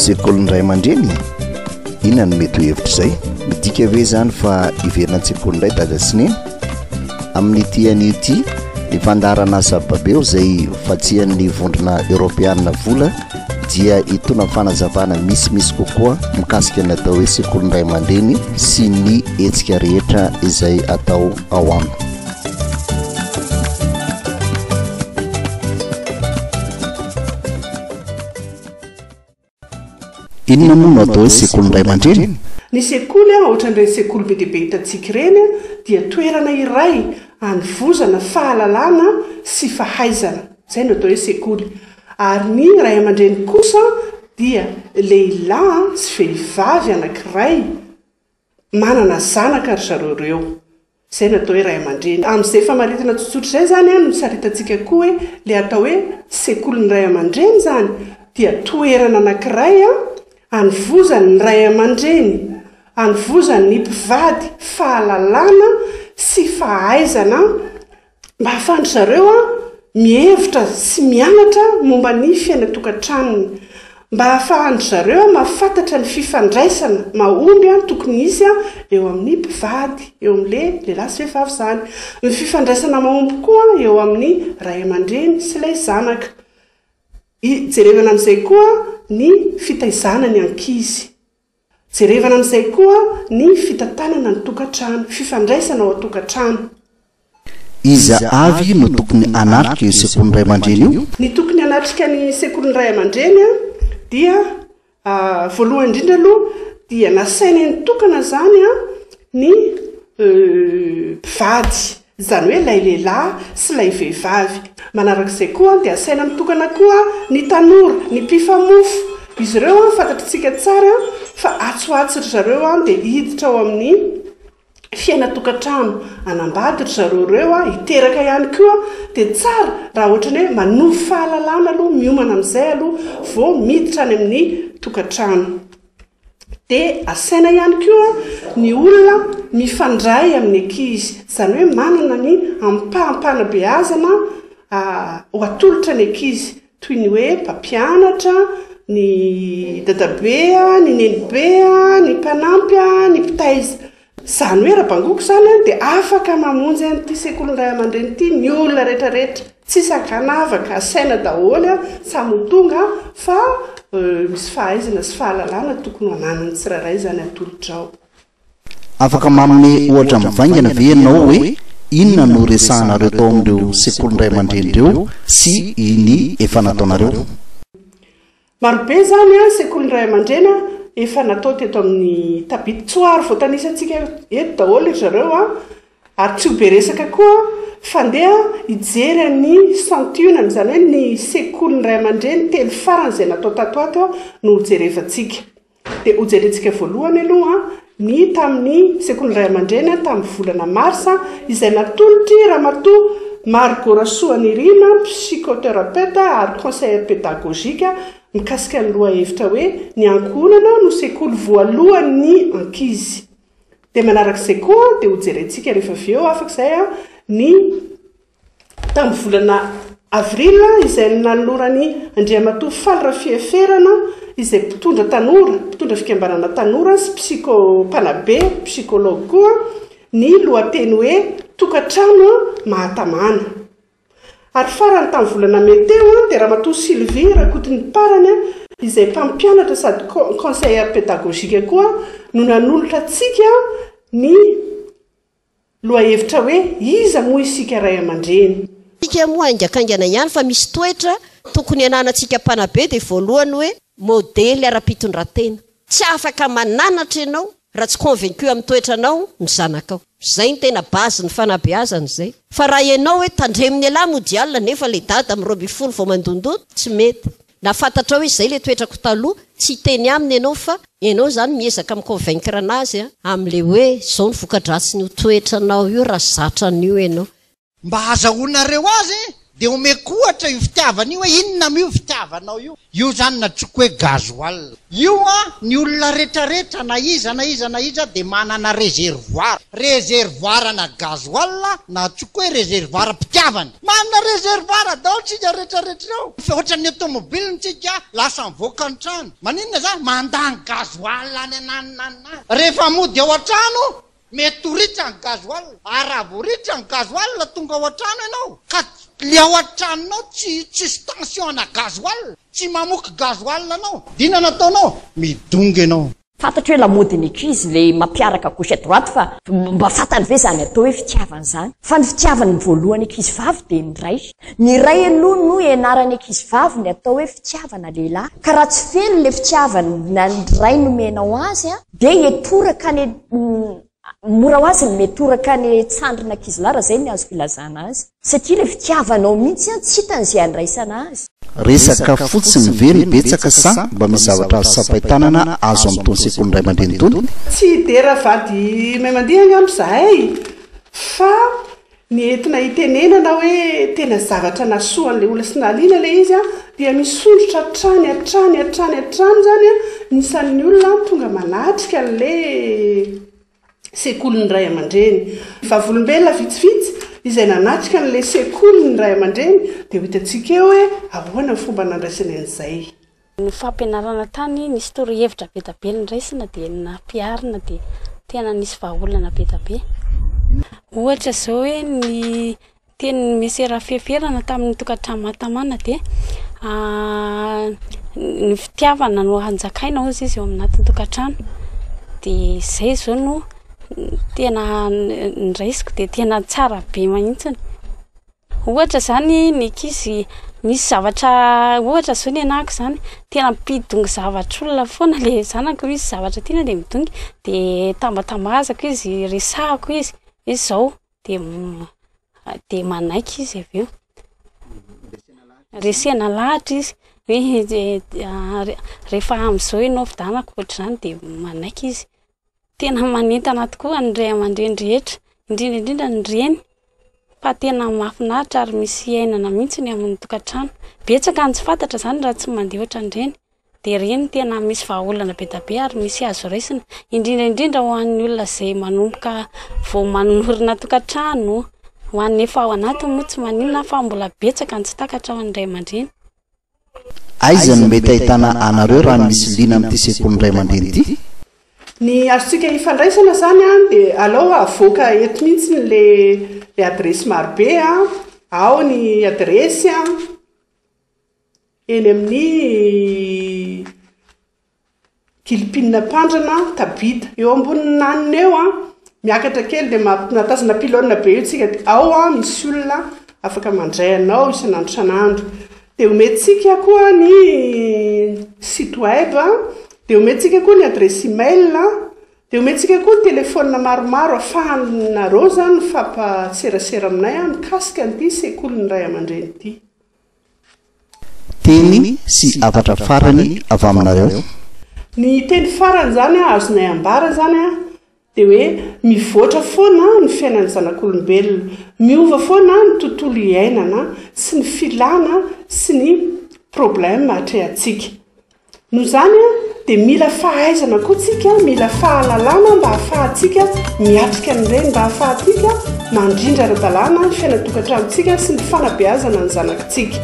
Sekolin'ny ray aman-dreny? Inona no mety ho hevitr'izay? Midika ve izany fa hiverina an-tsekoly indray dada sy neny? Amin'ity anio ity, ny fandaharan'asa Babeo izay vatsian'ny Vondrona Eoropeana vola dia hitondra fanazavana misimisy kokoa mikasika ny atao hoe sekolin'ny ray aman-dreny sy ny hetsika rehetra izay atao ao aminy. Inona moa no atao hoe sekolin'ny ray aman-dreny? Ny sekoly, ohatran'ireny sekoly be dia be hitantsika ireny, dia toerana iray anovozana fahalalana sy fahaizana. Izay no atao hoe sekoly. Ary ny ray aman-dreny kosa dia lehilahy sy vehivavy anankiray manana zanaka ry zareo ireo. Izay no atao hoe ray aman-dreny. Amin'izay famaritana tsotsotra izay izany no saritantsika koa hoe ilay atao hoe sekolin'ny ray aman-dreny izany dia toerana anankiray anovozan'ny ray aman-dreny, anovozan'ny mpivady fahalalana sy fahaizana Mba hahafahan-dry zareo mihevitra sy mianatra momba ny fiainan-tokantranony. Mba hahafahan-dry zareo mahafantatra ny fifandraisana mahomby tokony hisy eo amin'ny mpivady, eo amin'ilay lehilahy sy vehivavy izany. Ny fifandraisana mahomby koa eo amin'ny ray aman-dreny sy ilay zanaka. Jerevana amin'izay koa ny fitaizana ny ankizy. Jerevana amin'izay koa ny fitantanana ny tokantrano, fifandraisana ao an-tokantrano. Iza avy no tokony hanatrika io sekolin'ny ray aman-dreny io? Ny tokony hanatrika ny sekolin'ny ray aman-dreny dia voalohany indrindra aloha dia nasaina nitokana izany ny mpivady, izany hoe ilay lehilahy sy ilay vehivavy. Manarak'izay koa dia asaina mitokana koa ny tanora, ny mpifamofo. Izy ireo fantatr'tsika tsara fa atsy ho atsy ry zareo dia hiditra ao amin'ny fiainan-tokantrano, hanambady ry zareo ireo, hiteraka ihany koa. Dia tsara raha ohatran'ny hoe manovo fahalalana aloha, miomana amin'izay aloha vao miditra any amin'ny tokantrano. Dia asaina ihany koa ny olona mifandray amin'ny ankizy, izany hoe manana ny ampaham-panabeazana ho atolotra ny ankizy, toy ny hoe mpampianatra, ny dadabe, ny nenibe, ny mpanampy, ny mpitaiza. Izany hoe Rabangoko izany dia afaka mamonjy an'ity sekolin'ny ray aman-dreny ity ny olona rehetra rehetra, tsisy ankanavaka, asaina daholo samy ho tonga fa misy fahaizana sy fahalalana tokony ho ananan'ny tsirairay izany atolotra ao. Afaka manome ohatra mivaingana ve ianao hoe inona no resahanareo tao amin'ireo sekolin'ny ray aman-dreny ireo sy ny efa nataonareo? Marobe izany an, sekolin'ny ray aman-dreny an, efa natao teto amin'ny Tabit. Tsy ho ary voatanisantsika eto daholo ry zareo an, ary tsy ho be resaka koa fa ndeha hijery an'ny santionany, izany hoe ny sekolin'ny ray aman-dreny telo farany izay natao tato ato no hojerevantsika. Dia hojerentsika voalohany aloha ny tamin'ny sekolin'ny ray aman-dreny tamin'ny volana marsa izay natolotr'i Ramatoa Margot Rasoanirina, psychothérapeute ary conseillère pédagogique mikasika ny lohahevitra hoe ny ankohonana no sekoly voalohan'ny ankizy. Dia manarak'izay koa dia hojerentsika rehefa avy eo afaka izay ny tamin'ny volana avril izay nanoloran'i Andriamatoa Faly Rafieferana izay mpitondra tanora, mpitondra fikambanana tanora sy psycho mpanabe, psychologue koa, ny lohateny hoe Tokantrano mahatamana. Ary farany tamin'ny volana mey teo dia Ramatoa Sylvie Rakotoniparany izay mpampianatra sady conseillère pédagogique koa no nanolotra antsika ny Lohahevitra hoe iza moa isika ray aman-dreny? Isika moa haingankaingana ihany fa misy toetra tokony hananantsika mpanabe dia voalohany hoe modely ara-pitondran-tena. Tsy afaka mananatra ianao raha tsy convaincu amin'ny toetranao ny zanakao. Izay no tena base ny fanabeazana izay. Fa raha ianao hoe tandremon'ialahy mody alina nefa ilay dada amin'ny 12 vao mandondona, tsy mety. Na fantatrao hoe izay ilay toetrako taloha, tsy hiteny aminy ianao fa ianao izany miezaka mi-convaincre anazy amin'ilay hoe izao ny voka-dratsin'io toetranao io raha zatra an'io ianao. Mba hazahoanareo azy dia omeko ohatra io fitiavana io hoe inona moa io fitiavana. fitiavanao io. Io zany natsoiko hoe gasoil. Io an, ny olona retraretra na iza na iza na iza dia manana reservoir. Reservoir ana gasoil na antsoiko hoe reservoir mpitiavana. Manana reservoir daholo tsika retraretra ireo. Ohatran'ny automobile tsika lasa mivoaka ny trano. Maninona zany? Mandany gasoil any ananona any. Rehefa mody ao an-trano Mety ho ritra ny gasoil, ary raha vao ritra ny gasoil tonga ao an-trano ianao ka le ao an-tranonao tsy tsisy tension ana gasoil, tsy mamoky gasoil anao, dia inona no ataonao? Midongy ianao. Fantatro hoe lamaodin'ny ankizy le mampiaraka gauche à droite fa mba fantany ve zany atao hoe fitiavana zany? Fa ny fitiavany voalohany ankizy vavy dia ny ray. Ny ray aloha no ianaran'ny ankizy vavy ny atao hoe fitiavana lehilahy. Ka raha tsy feno le fitiavana ny ray nomenao azy Dia hitoraka any mora ho azy ny mitoraka any tsandrina ankizilahy raha izay ny azoko ilazana azy. Satria ilay fitiavanao mihitsy an, tsy hitany izay handraisana azy. Resaka fotsiny ve ny betsaka sa mba misy zavatra azo tsapain-tanana azo amin'itony sekolin'ny ray aman-dreny itony? Tsy hidera vady mahay mandihy angamba izahay fa Ny entina hitenenana hoe tena zavatra nahasoa an'ilay olona sy nahaliana ilay izy dia misondrotra hatrany hatrany hatrany hatrany izany ny isan'ny olona tonga manatrika an'ilay sekolin'ny ray aman-dreny. Vavolombelona vitsivitsy izay nanatrika an'ilay sekolin'ny ray aman-dreny dia ho hitantsika eo hoe ahoana ny fomba nandraisany an'izay. Ny fampianarana tany nisy torohevitra be dia be noraisina dia nampiharina dia tena nisy vahaolana be dia be. Ohatra izao hoe ny tenin'i Monsieur Rafeferana tamin'ny tokantrano mahatamana dia ny fitiavana no hanjakaina hozy izy eo anatin'ny tokantrano. Dia izay izao no tena noraisiko dia tena tsara be mihitsiny. Ohatra zany ny ankizy misy zavatra ohatra zao ny anahako zany tena mpidongy zavatr'olona foana le zanako misy zavatra tiana de midongy de tambatambazako izy, resahako izy hoe zao de de manaiky izy avy eo, resena lahatra izy hoe rehefa am'zao ianao vidianako ohatr'izany de manaiky izy. Tena manentana tokoa ny ray aman-dreny rehetra, indrindra indrindra ny reny fa tena mahafinaritra ary misy iainana mihitsy ny amin'ny tokantrano. Betsaka ny tsy fantatra izany raha tsy mandeha ohatran'ireny. Dia ireny tena misy vahaolana be dia be ary misy azo raisina, indrindra indrindra ho an'ny olona izay manomboka vao manorina tokantrano, ho an'ny efa ao anatiny moa tsy maninona fa mbola betsaka ny tsy takatra ho an'ny ray aman-dreny. Aiza no mety ahitana anareo raha misy liana amin'ity sekolin'ny ray aman-dreny ity? Ny azontsika ifandraisana izany an, dia alao avoaka eto mihitsy le le adiresy marobe an, ao ny adiresy an, eny amin'ny Gilipina Ampandrana, Tabita. Eo ambonin'ny nanina eo an, miakatra kely dia mahatazana pylône be io tsika dia ao an misy olona afaka mandray anao isan'andro isan'andro. Dia omentsika koa ny site web, dia omentsika koa ny adresse email, dia omentsika koa ny telefaonina maromaro ahafahanareo izany mifampiserasera aminay mikasika an'ity sekolin'ny ray aman-dreny ity. Teny sy hafatra farany avy aminareo. Ny teny farany izany azonay ambara izany dia hoe mivoatra foana ny fiainan'ny zanak'olombelona, miova foana ny tontolo iainana sy ny filana sy ny problème atrehantsika. Noho izany dia mila fahaizana koa tsika, mila fahalalana mba hahafahantsika miatrika an'ireny, mba hahafahantsika mandrindra ara-dalàna ny fiainan-tokantranontsika sy ny fanabeazana ny zanakitsika.